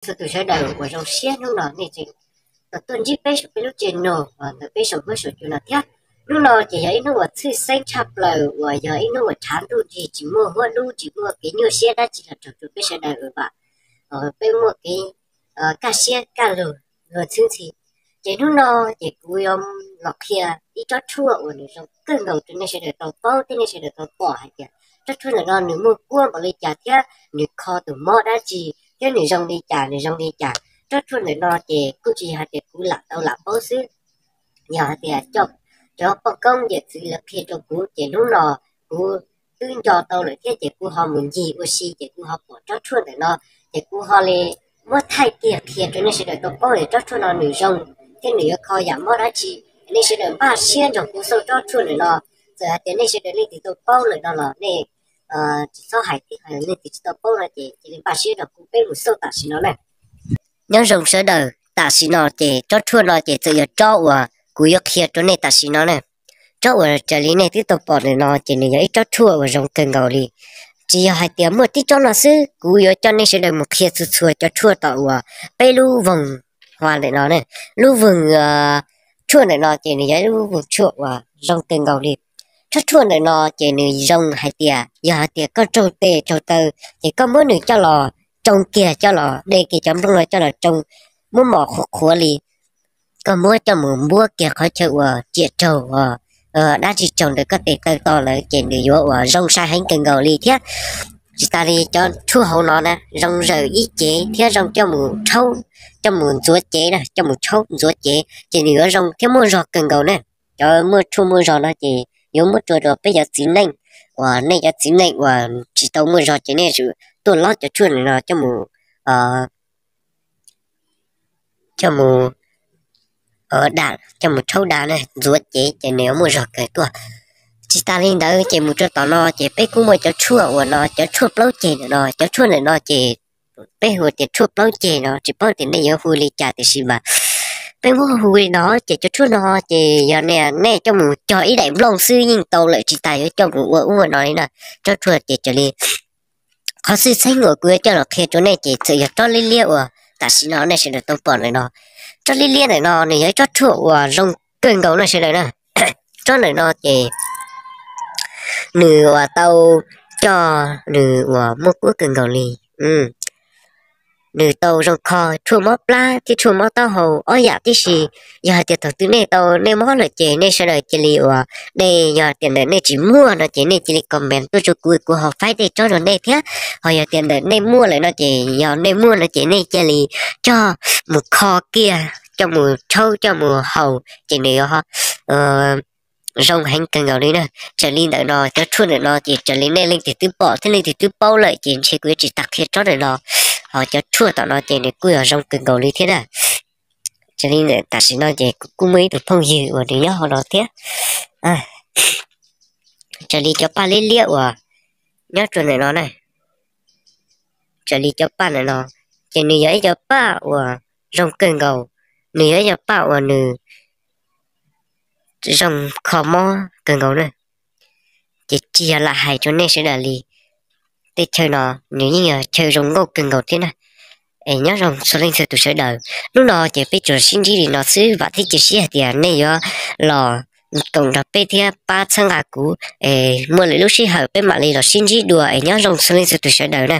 Txhua tus sawv daws uas zoo siab hnub no nej tseem tuaj ntsib peb saum peb lub channel ntawm peb saum huab saum cua no thiab. Hnub no ces yog ib hnub uas tshwj xeeb tshaj plaws uas yog ib hnub uas tshav ntuj nrig tsis muaj huab dub tsis muaj kev nyuaj siab dab tsi los raug rau peb sawv daws uas vam peb muaj kev kaj siab kaj lug luag txhwb ntxhi. Ces hnub no ces kuv yuav los qhia ib tsob tshuaj uas nws zoo kawg nkaus rau nej sawv daws tau paub thiab nej sawv daws tau pom hais tias tsob tshuaj ntawm no nws muaj kuab npaum li cas thiab nws kho tus mob dab tsi thiab nws zoo li cas nws zoo li cas. Tsob tshuaj ntawm no ces kuj tsis yog hais tias kuv lam tau lam paub xwb, yog hais tias cov poj koob yawm txwv lawv qhia rau kuv ces hnub no kuv twb nco tau lawm thiab ces kuv ho mus ncig ua si ces kuv ho pom tsob tshuaj ntawm no ces kuv ho li muab thaij kiag qhia rau nej sawv daws tau paub tias tsob tshuaj no nws zoo thiab nws yuav kho yam mob dab tsi. Nej sawv daws npaj siab nrog kuv xauj tsob tshuaj ntawm no. Txawm hais tias nej sawv daws leej twg tau paub lawm no los nej tsis txhob hais thiab, leej twg tsis tau paub no ces cia li npaj siab nrog kuv peb mus xauj tam sim no na. Nyob zoo sawv daws, tam sim no ces tsob tshuaj no ces txawm yog tsob uas kuv yuav qhia rau nej tam sim no na. Tsob uas raws li nej twb tau pom ntawm no ces nws yog ib tsob tshuaj uas zoo kawg nkaus li. Tsis yog hais tias muaj tib tsob no xwb, kuv yuav coj nej sawv daws mus qhia txhua txhua cov tshuaj tom uas peb lub voog hua ntawm no na. Lub voog tshuaj ntawm no ces nws yog ib lub voog tshuaj uas zoo kawg nkaus li. Tsob tshuaj ntawm no ces nws zoo hais tias yog hais tias koj raug tes raug taw ces koj muab nws coj los tsoo kiag coj los de kiag cov nplooj no coj los tsoo, muab mos qhuav qhuav li, koj muab coj mus npuab kiag qhov chaw uas ciam raug dab tsi raug ntawm koj tes taw to lawm ces nws yuav uas zoo sai heev kawg nkaus li thiab. Tsis tas li cov tshuaj hauv no na zoo zawm ib cev thiab zoo coj mus rhaub, coj mus ntxuav cev na, coj mus rhaub ntxuav cev ces nws yuav zoo thiab muaj zog kawg nkaus na. Cov muaj tshuaj muaj zog no ces yuav muab rau rau peb cov txiv neej uas nej cov txiv neej uas tsis tau muaj zog ces nej yuav tsum tuaj lob cov tshuaj ntawm no coj mus coj mus da, coj mus rhaub da na, ntxuav cev ces nws yuav muaj zog kawg tuaj. Tsis tas li ntawd ces mus rau tom no ces peb kuj muaj cov tshuaj uas no cov tshuaj plaub ceg ntawm no, cov tshuaj ntawm no ces peb hu tias tshuaj plaub ceg no, tsis paub tias nej yuav hu li cas tiam sis mas peb muab hu li no ces cov tshuaj no ces yog nej coj mus cog ib daim nplooj xwb yeej tau lawm, tsis tas yuav coj mus ua ub ua no li na. Tsob tshuaj ces raws li qhov xwm txheej uas kuv yuav coj los qhia rau nej ces txawm yog tsob liab liab uas tam sim no nej sawv daws tau pom ntawm no. Tsob liab liab ntawm no nws yog ib tsob tshuaj uas zoo kawg nkaus nej sawv daws na. Tsob ntawm no ces nws uas tau coj nws uas muaj kuab kawg nkaus li. Nws tau zoo kho tshuaj mob plab thiab tshuaj mob taub hau ob yam tib si. Yog hais tias thaum twg nej tau nej mob lawm ces nej sawv daws cia li uas de, yog tias ntawm nej tsis muaj no ces nej cia li comment tuaj rau kuv, kuv ho faib tej tsob rau nej thiab. Ho yog tias ntawm nej muaj lawm no ces yog nej muaj no ces nej cia li coj mus kho kiag, coj mus rhaub coj mus haus ces nws yuav zoo heev kawg nkaus li na. Raws li ntawm no cov tshuaj ntawm no ces raws li nej leej twg twb pom thiab leej twg twb paub lawm ces ntshe kuv yuav tsis tas qhia tsob ntawm no. Ho cov tshuaj tom no ces nws kuj yog zoo kawg nkaus li thiab na. Raws li ntawm tam sim no ces kuv kuj muaj ib tug phooj ywg uas nws nyob hauv no thiab. Raws li cov paj liab liab uas nyob rau ntawm no na, raws li cov paj ntawm no ces nws yog ib cov paj uas zoo kawg nkaus, nws yog ib cov paj uas nws zoo kho mob kawg nkaus na. Ces tsis yog lam hais rau nej sawv daws li, tej chaw no nws yeej yog chaw zoo nkauj kawg nkaus thiab na. Es nyob zoo txhua leej txhua tus sawv daws, hnub no ces peb tsuas sib ntsib li no xwb, vam thiab cia siab hais tias nej yuav los koom nrog peb thiab pab txhawb nqa kuv, es muaj lwm lub sij hawm peb mam li los sib ntsib dua, es nyob zoo txhua leej txhua tus sawv daws na.